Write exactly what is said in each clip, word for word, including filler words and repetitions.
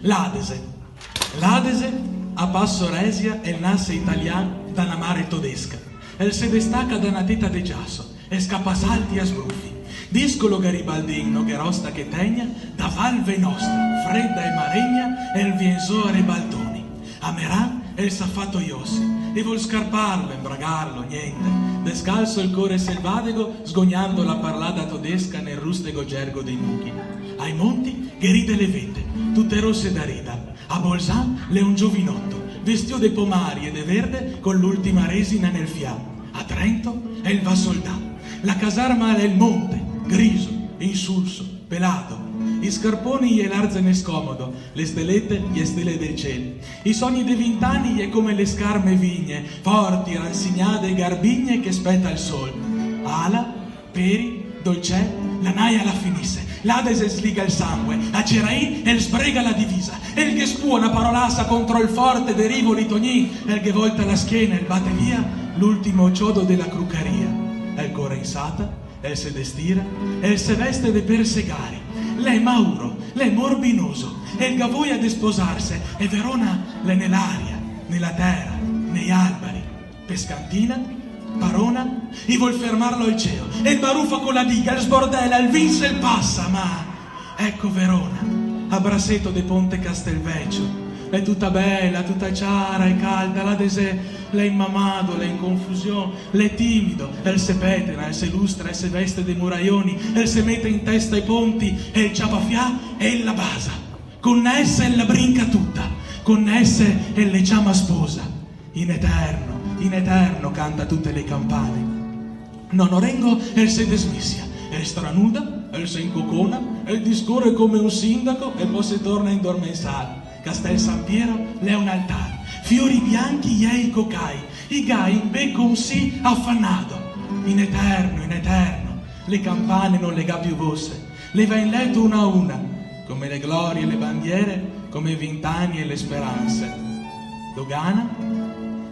L'Adese. L'Adese, a paso resia, el nase italian da na mare todesca. El se destaca da na teta de giaso e scapa salti a sbrufi. Discolo garibaldin, no ghe rosta che tegna, da Val Venosta, freda e maregna, el vien zo a rebaltoni. A Meran el s'à fato i osi e vol scarparlo, imbragarlo, gnente. Descalso el core selvadego, sgognando la parlada todesca nel rustego gergo dei mughi. Ai monti ghe ride le vete, tute rose da rida. A Bolzan l'è un giovinoto, vestio de pomari e de verde, co l'ultima resina nel fià. A Trento el va soldà. La casarma l'è el monte, griso, insulso, pelado. I scarponi i è l'argine scomodo, le stelete i è stele del ciel. I sogni de vint'ani i è come le scarme vigne, forti, ransignade e garbigne che speta el sol. Ala, peri, dolcè, la naia la finise. L'Adese sliga el sangue, a Gerain el sbrega la divisa. El ghe sputa na parolasa contro el forte de Rivoli Tognin, el ghe volta la schena, el bate via l'ultimo ciodo de la crucaria. El core in sata, el se destira, el se veste de persegari. L'è mauro, l'è morbinoso, el ga voia de sposarse, e Verona l'è ne l'aria, ne la tera, nei albari. Pescantina, parona, i vol fermarlo el ceo, el barufa co la diga, el sbordela, el vinse, el pasa, ma eco Verona, a braseto de Ponte Castelvecio. L'è tuta bela, tuta ciara e calda, l'Adese l'è inmamado, l'è in confusion, l'è timido, el se petena, el se lustra, el se veste de muraioni, el se mete in testa i ponti, el ciapa fià e el la basa. Con esse el la brinca tuta, con esse el le ciama sposa. In eterno, in eterno canta tute le campane. Nono Rengo el se desmisia, el stranuda, el se incocona, el discore come un sindaco e po se torna a indormensar. Castel San Piero l'è un altar, fiori bianchi i è i cocai, i ga in beco un sì afanado. In eterno, in eterno, le campane no le ga più vose, le va in leto una a una, come le glorie e le bandiere, come vint'ani e le speranse. Dogana,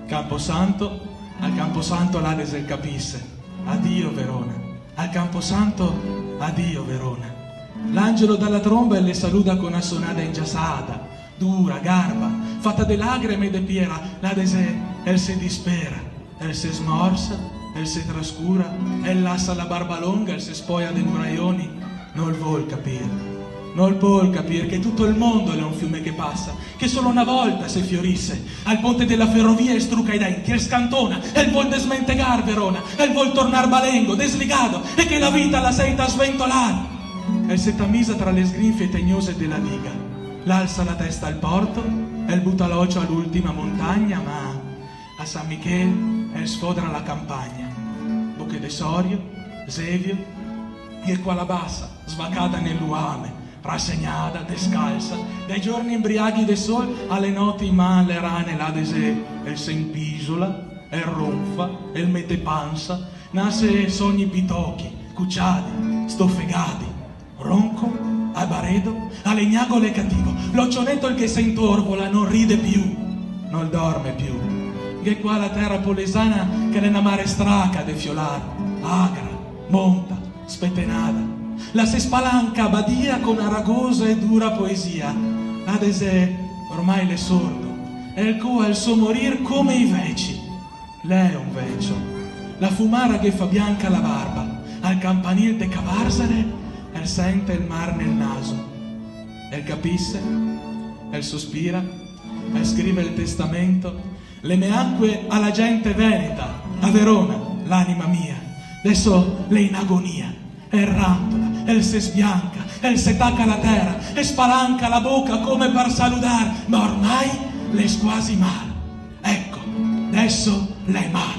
camposanto, al camposanto l'Adese el capise. Adio, Verona. Al camposanto, adio, Verona. L'angelo da la tromba el le saluda co na sonada ingiasada, dura, garba, fata de lagreme e de piera, l'Adese el se dispera. El se smorsa, el se trascura, el lasa la barba longa, el se spoia de muraioni. No'l vol capir. No'l vol capir che tuto el mondo l'è un fiume che pasa, che solo na volta se fiorise. Al ponte de la ferovia el struca i denti, el scantona, el vol desmentegar Verona, el vol tornar balengo, desligado, e che la vita la senta sventolar. El se tamisa tra le sgrinfie tegnose de la diga. L'alsa la testa al porto, el buta l'ocio a l'ultima montagna, ma a San Michel el sfodra la campagna, Boche de Sorio, Zevio, e qua la basa, svacada nel luame, rasegnada, descalsa, dai giorni imbriaghi de sol a le noti in man le rane, l'Adese el se impisola, el ronfa, el mete pansa, nase sogni pitochi, cuciadi, stofegadi. Ronco, albaredo, a le gnagole cativo, l'ocioneto el ghe se intorvola, no ride più, no dorme più. Gh'è qua la tera polesana che l'è na mare straca de fiolar, agra, monta, spetenada. La se spalanca a badia co na ragosa e dura poesia. L'Adese ormai l'è sordo, e el coa el so morir come i veci. L'è un vecio. La fumara ghe fa bianca la barba, al campanil de Cavarzere el sente el mar nel naso. El capise, el sospira, el scrive el testamento, le me acque a la gente veneta, a Verona, l'anima mia, deso l'è in agonia. El rantola, el se sbianca, el se taca a la tera, el spalanca la boca come par saludar, ma ormai l'è squasi mar. Eco, deso l'è mar.